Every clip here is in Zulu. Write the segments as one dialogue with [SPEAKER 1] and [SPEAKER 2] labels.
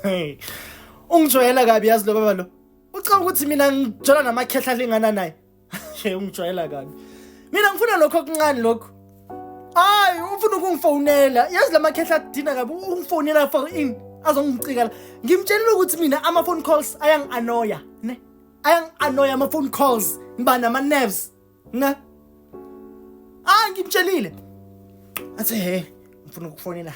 [SPEAKER 1] Hey. Ungijwayela kabi yazi lo baba lo. Ucabanga ukuthi mina ngijola namakhehla alingana naye. Hey, ungijwayela kabi. Mina ngifuna lokho okuncane lokho. Hayi, ufuna ukungifonela. Yazi lamakhehla adina kabi, ungifonela for in azongicika la. Ngimtshelile ukuthi mina ama phone calls ayangi-annoya, ne? Ayangi-annoya ama phone calls. Ngiba nama nerves, ne? Ah, ngimtshelile. Athi he, ngifuna ukufonela.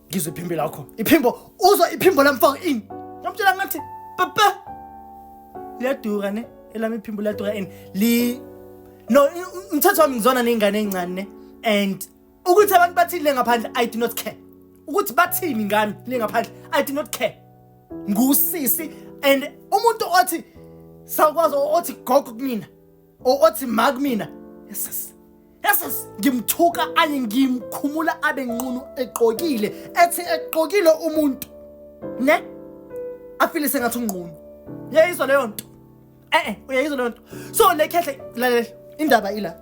[SPEAKER 1] Ngizwe iphimbo lakho. Iphimbo, uzwa iphimbo lami for in. Ngamtshela ngathi, "Papa, liyadura ne? Elami iphimbo liyadura and li no umthetho wami ngizona nengane encane ne and ukuthi abantu bathini le ngaphandle I do not care. Ukuthi bathini ngami le ngaphandle I do not care. Ngusisi and umuntu othi sakwazi othi gogo kumina or othi ma kumina yes yes ngimthuka anye ngimkhumula abe nqunu egqokile ethi egqokile umuntu ne afile sengathi unqunu uyayizwa leyo nto eh eh uyayizwa leyo nto so le khehle lalela indaba ila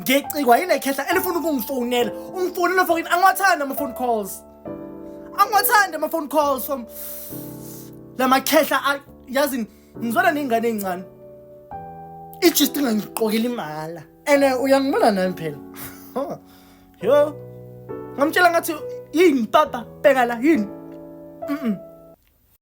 [SPEAKER 1] ngicikwa yile khehla elifuna ukungifonela ungifonela for angiwathandi ama phone calls angiwathandi ama phone calls from lamakhehla yazi ngizwana ney'ngane ey'ncane ijist ingangiqokela imala and uyangibona nami phela yo ngamtshela ngathi yini papa bheka la yini.